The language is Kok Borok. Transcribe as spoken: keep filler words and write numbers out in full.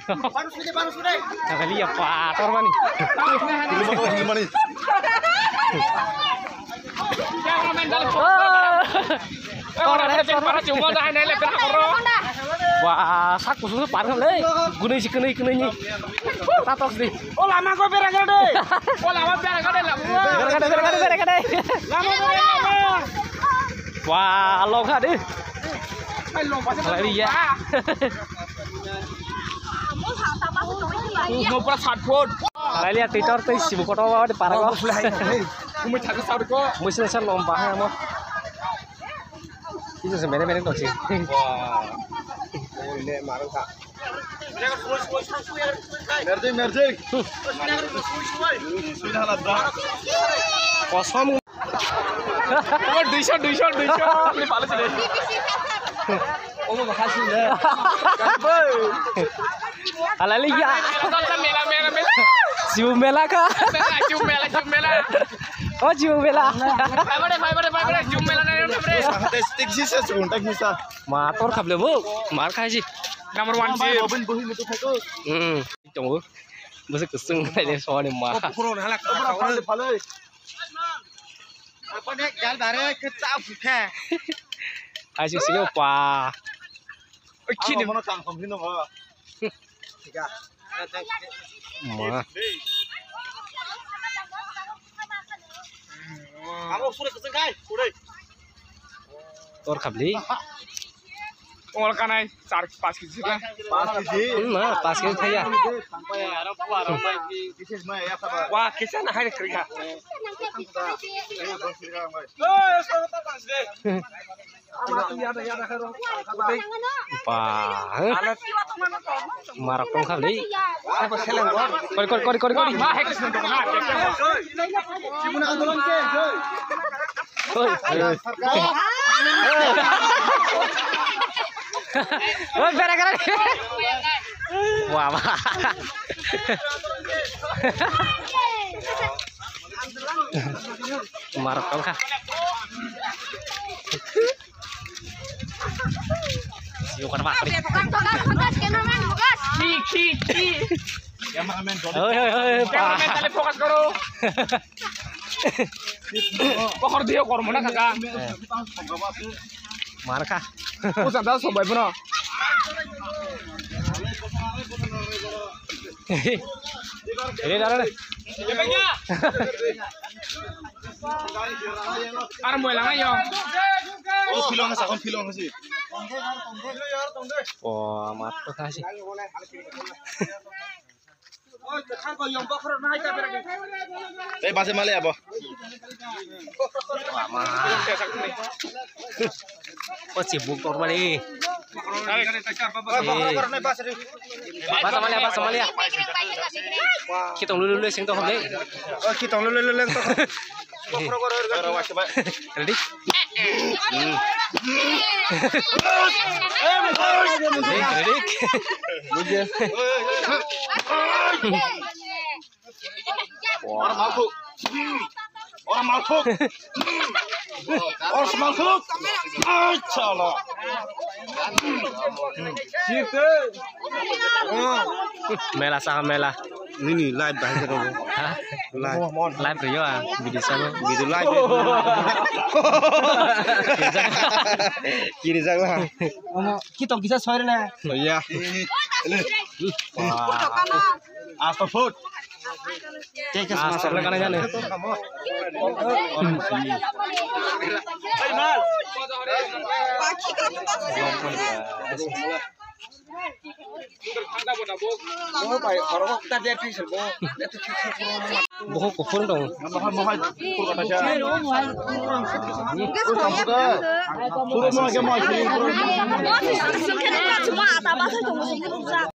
Kaliya pator mani. Wah, sak kusuk parang le. Gunai si kunai kunai ni. Tatok si. O lama ko bera gade. O lama bera gade lama. Bera gade, bera gade, bera gade. Lama bera lama. Wah, longkha de. Kaliya. Umur pura sat foot. Kaliya titor tei sibu kotor ba de parang. Umur thaka sat ko. Musi nasa lomba hai mo. Kisa se mere mere tongsi. Wah. Ole marang kha. Merjing, merjing. Kosom. Duiso, duiso, duiso. Ini palu sini. Omo bahas ini. Halali ya. Mela, mela, mela. Sibu mela kha. Mela, sibu mela, sibu mela. Oh, sibu mela. Bye bye, bye bye, bye bye. Sibu mela, bye bye. Tik sisa, sibu tak sisa. Ma tor khable bo. Mar khai si. Number one si. Hmm. Tongo. Bwswk kwchwng naile soni ma. Hai si sini pa. Oke. Ma. Tor khable. Ongol kanai char pas kg na. Pas kg? Hmm, na, pas kg thaya. Wah, kisa na hai kriya. Ba, eh? Marak tong khale. Kori, kori, kori, kori, kori. Oi. Oi, bera, bera. Wah, wah. Marak tong kha. Sio kata apa? Ki, ki, ki. Oi, oi, oi, pa. Cameraman, tale focus karo. Pohor diyo, kormo na kaka. Mar kha. Usa da sobai bono. Ini darah nih. Ar moila ngai yo. Oh, pilong sa, kon pilong si. Oh, mat to kasi. Tei base male abo. O si buk tor mani. Basa male, basa male. Kitong lulu lulu sing to hole. Oh, kitong lulu lulu to. Ready? Hmm. Ready? Ora malthuk. Ora malthuk. Ora malthuk. Ai, chala. Mela sa mela. Nini live bahai ka rogo. Ha? Live. Live riyo, ah, video sa mo. Video live. Kini jagla. Omo, kitong kisa soire na. Iya. Wah. Asto food. Cek ke semasa. Asto kana jane. Boho kuphur dong.